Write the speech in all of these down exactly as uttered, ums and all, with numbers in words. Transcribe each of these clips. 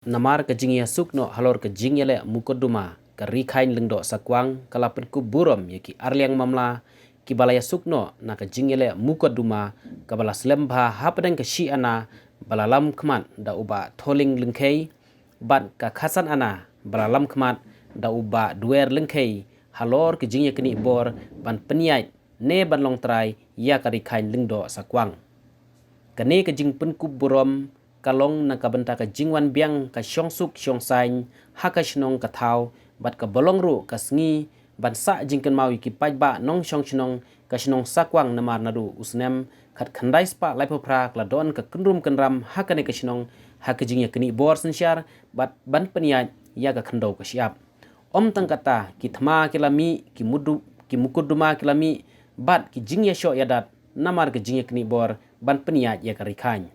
Namar ka jingïasuk noh halor ka jingïaleh mukotduma, ka Ri Khain Lyngdoh Sakwang ka la pynkup burom ïa ki arliang mamla kiba la ïasuk noh na ka jingïaleh mukotduma kaba la slem bha hapdeng ka shi ana ba la lam khmat da u Bah Tholing Lyngkhei bad ka khatsan ana ba la lam khmat da u Bah Duer Lyngkhei halor ka jingïaknieh bor ban pynïaid ne ban long trai ïa ka Ri Khain Lyngdoh Sakwang. Kane ka jingpynkup burom ka long na ka bynta ka jingwan biang ka shongsuk shongsaiñ ha ka shnong ka thaw bad kaba long ruh ka sngi ban sah jingkynmaw ïa ki paidbah nongshong shnong ka shnong Sakwang namar naduh u snem khatkhyndai spah laiphew phra ka la don ka kynrum kynram ha kane ka shnong ha ka jingïaknieh bor synshar bad ban pynïaid ïa ka khyndew ka shyiap. Ym tang katta, ki thma ki la mih, ki mudu, ki mukotduma ki la mih bad ki jingïashoh ïadat namar ka jingïaknieh bor ban pynïaid ïa ka Ri Khain.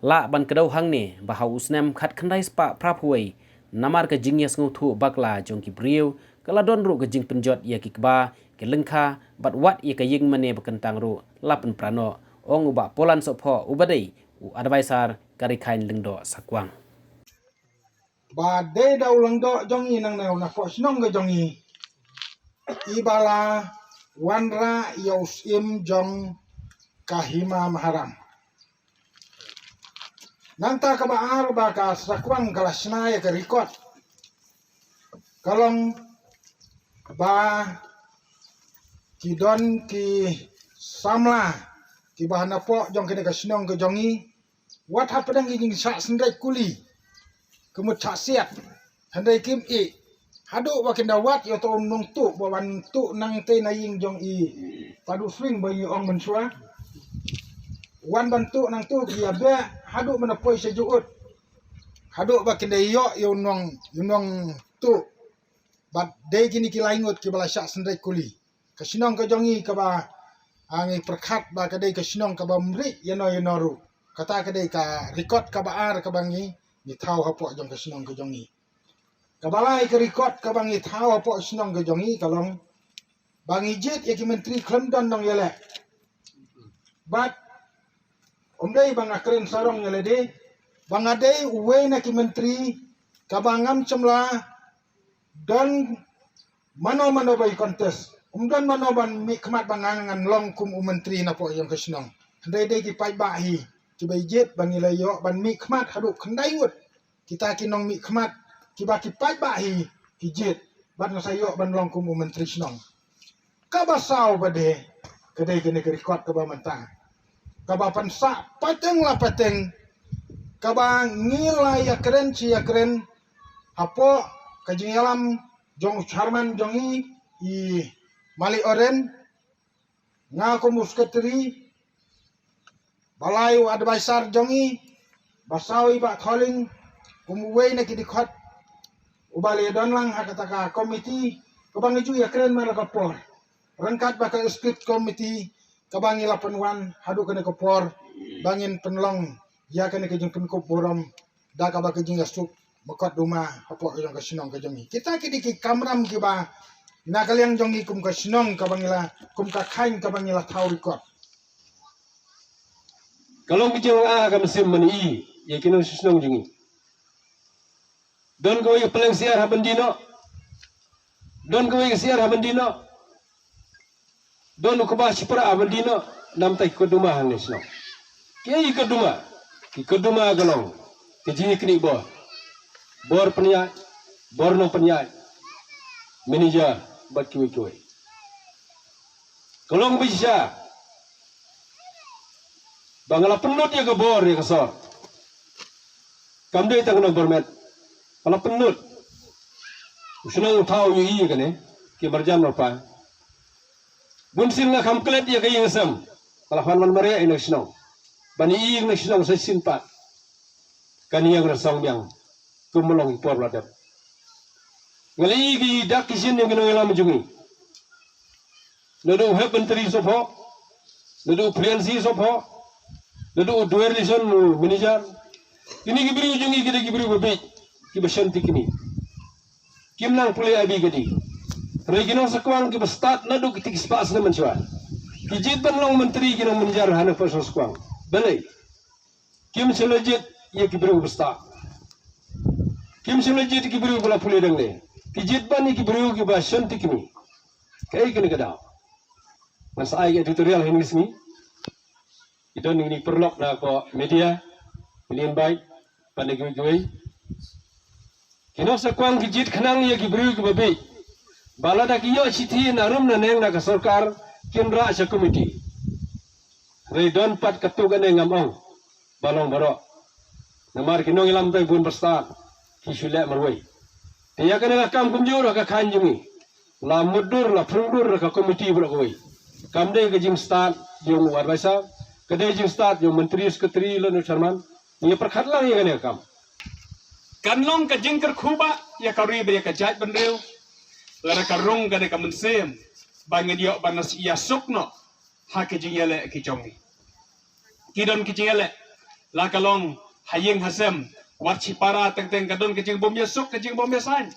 Lah ban kdew hangne ba ha u snem khatkhyndai spah phraphew wei, namar ka jingïasngewthuh bakla jong ki briew ka la don ruh ka jingpynjot ïa ki kba ki lyngkha bad wat ïa ka ïing mane ba kyntang ruh la pynpra noh, ong u Bah Polan Sohphoh uba dei u adviser ka Ri Khain Lyngdoh Sakwang. Ba dei da u Lyngdoh jong ngi nangne na pdeng shnong ka jong ngi, i ba la wanrah ïa u syiem jong ka Hima Maharam. Nangta kaba ar ba ka Sakwang ka la shna ïa ka record, ka long ba ki don ki samla kiba na pdeng jong kane ka shnong ka jong ngi, wat hapdeng ki jingshah synreit kuli, ka mut shah siat, hynrei kim ïeh haduh ba kin da wad ïa uto u nongtuh ba wan tuh nangtei na ïing jong i Padu Swing ba ngi ong mynshuwa. Wan ban tuh nangtu ki ïa beh haduh ba na poi sha juhud, haduh ba kin da ïoh ïa u nong, ïa u nongtuh. Bad dei kine ki lai ngut kiba la shah synreit kuli. Ka shnong ka jong ngi kaba, ah, ngi pyrkhat ba ka dei ka shnong kaba mrih ïano ïano ruh. Kata ka dei ka record kaba ar kaba ngi, ngi thaw hapoh jong ka shnong ka jong ngi. Kaba lai ka record kaba ngi thaw hapoh shnong ka jong ngi ka long ba ngi jied ïa ki myntri khlem don nongïaleh. Bad ym dei ba nga kren sarong ïa lade, ba nga dei uwei na ki myntri kaba ngam shym la don mano mano ba i contest. Ym don mano ban mih khmat ba nga ngan long kum u myntri na pdeng jong ka shnong. Hynrei dei ki paidbah hi kiba i jied ba ngi la ïoh ban mih khmat haduh khyndai ngut. Kita ki nongmihkhmat kiba ki paidbah hi ki jied bad nga sa ïoh ban long kum u myntri shnong. Kaba saw ba dei, ka dei kane ka record kaba mynta, kaba pynsah pateng la pateng, kaba ngi la ïakren shi ïakren hapoh ka jingïalam jong u chairman jong ngi, i Malik Oren, nga kum u secretary, ba lai u advisor jong ngi, ba saw i Bah Tholing kum uwei na ki dkhot, uba la don lang ha kata ka committee kaba ngi ju ïakren mar la ka por, ryngkat bad ka executive committee kaba ngi la pynwan haduh kane ka por ba ngin pynlong ïa kane ka jingpynkup burom da kaba ka jingïasuk mukotduma hapoh ka jong ka shnong ka jong ngi. Kita ki dei ki kamram kiba na ka liang jong ngi kum ka shnong kaba ngi la, kum ka khain kaba ngi la thaw record. Ka long ka jingïa ka mynsiem mane i ïa ki nongshong shnong jong ngi. Don kawei ka pylleng syiar ha ban die noh, don kawei ka syiar ha ban die noh, don u kba shipra ha ban die noh. Namta ki kutduma hangne shnong. Ki ei ki kutduma? Ki kutduma ka long ka jingïaknieh bor, bor pynïaid, bor nongpynïaid, manager bad kiwei kiwei. Ka long ba shisha ba nga la pynlut ïa ka bor ïa ka sor. Kam dei tang ka nongbor met, nga la pynlut. U shnong u thaw ïohi ïa kane, ki marjan marpa. Bun sien nga kham klet ïa ka ïing sem, nga la wan wan mareh ïa ka shnong, ban ïohi ïa ka shnong sa shisien pat. Kane ïa nga la song biang kum ma long ki por ba la dep. Nga la ïohi ki dak ki shin ïa ki nongïalam jong ngi, naduh u Hep Myntri Sohphoh, naduh u Priyanshi Sohphoh, naduh u Dwyer Lison u manager. Kine ki briew jong ngi ki dei ki briew ba bieit, kiba shonti kine. Kim nang pule abi kadi. Hynrei ki nong Sakwang kiba stad naduh ki tik spah snem mynshuwa, ki jied ban long myntri, ki nong manager ha na pdeng Sakwang. Balei? Kim shu la jied ïa ki briew ba stad. Kim shym la jied ïa ki briew ba la pule dang ne. Ki jied ban ïa ki briew kiba shon ti kmie. Kaei kane ka daw? Ngan sa ai ka editorial ha kine ki sngi. Ki don kine ki paralok na ka media, kine ki invite, ban da kiwei kiwei. Ki nongshah kwang ki jied khnang ïa ki briew kiba bieit. Ba lada ki ïoh shithi na rum na neng na ka sorkar, kin rah sha komiti. Hynrei don pat katto katne ngam ong ba long baroh. Namar ki nongïalam tai bun ba stad, ki shu leh marwei. Te ïa kane ka kam kumjuh ruh ka khain jong ngi. La mutdur, la phrungdur da ka komiti baroh kawei. Kam dei ka jingstad jong u advisor, ka dei jingstad jong u myntri, secretary lane u chairman. Ngi pyrkhat lang ïa kane ka kam. Kan long ka jingkyrkhu ba ïa ka ri bad ïa ka jaitbynriew. Lada ka rung kane ka mynsiem ba ngin ïoh ban ïasuk noh ha ki jingïaleh ki jong ngi. Ki don ki jingïaleh, la ka long ha ïing ha sem, wat shipara teng teng ka don ka jingbym ïasuk, ka jingbym ïasain.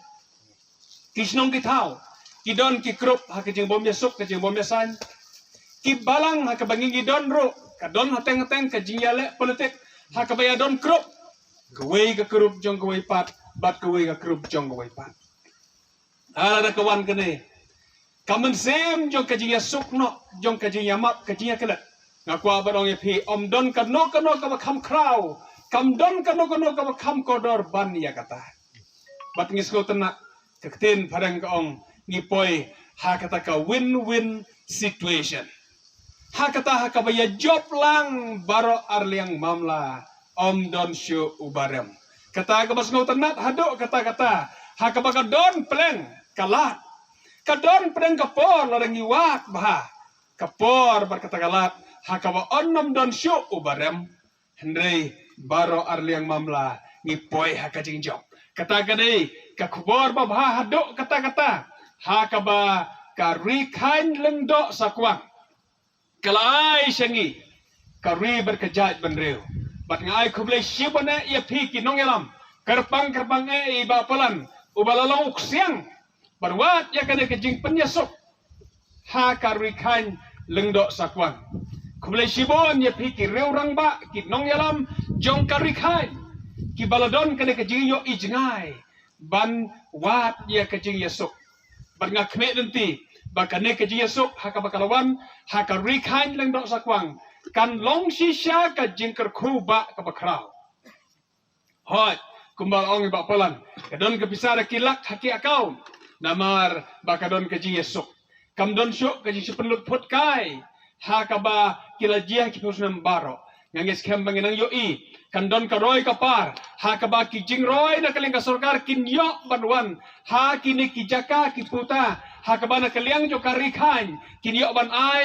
Ki shnong ki thaw, ki don ki group ha ka jingbym ïasuk, ka jingbym ïasain. Ki balang ha kaba ngi ngi don ruh, ka don ha teng teng ka jingïaleh politik ha kaba ïadon group. Kawei ka group jong kawei pat bad kawei ka group jong kawei pat. Lada ka wan kane ka mynsiem jong ka jingïasuk noh, jong ka jingïamap, ka jingïaklet, nga kwah ban ong ïa phi, ym don kano kano kaba kham khraw, kam don kano kano kaba kham kordor ban ïa kata. Bad ngi sngewtynnat, ka ktien phareng ka ong, ngi poi ha kata ka win-win situation. Ha kata ha kaba ïa jop lang baroh arliang mamla, ym don shuh uba rem. Kata kaba sngewtynnat haduh katta katta, ha kaba ka don pdeng ka lad, ka don pdeng ka por lada ngi wad bha ka por bad kata ka lad, ha kaba ym don shuh uba rem. Hynrei baroh arliang mamla ngi poi ha ka jingjop. Kata ka dei ka khubor babha haduh katta katta, ha kaba ka Ri Khain Lyngdoh Sakwang ka la ai sha ngi ka ri bad ka jaitbynriew. Bad nga ai khublei shibun eh ïa phi ki nongïalam, kyrpang kyrpang eh ïa i Bah Palan uba la long u ksiang ban wad ïa kane ka jingpynïasuk ha ka Ri Khain Lyngdoh Sakwang. Khublei shibun ïa phi ki riew rangbah, ki nongïalam jong ka Ri Khain, kiba la don kane ka jingïohi jngai ban wad ïa ka jingïasuk. Bad nga khmih lynti ba kane ka jingïasuk ha kaba ka la wan ha ka Ri Khain Lyngdoh Sakwang kan long shisha ka jingkyrkhu ba kaba khraw. Hooid, kumba ong i Bah Palan, ka don ka pisa da ki lak ha ki account, namar ba ka don ka jingïasuk. Kam don shuh ka jingsngewpynlut phutkai ha kaba ki la jia ki phew snem baroh. Nga ngeit skhem ba ngin nang ïohi kan don ka roi ka par ha kaba ki jingroi na ka liang ka sorkar kin ïoh ban wan ha kine ki jaka ki puta, ha kaba na ka liang jong ka Ri Khain kin ïoh ban ai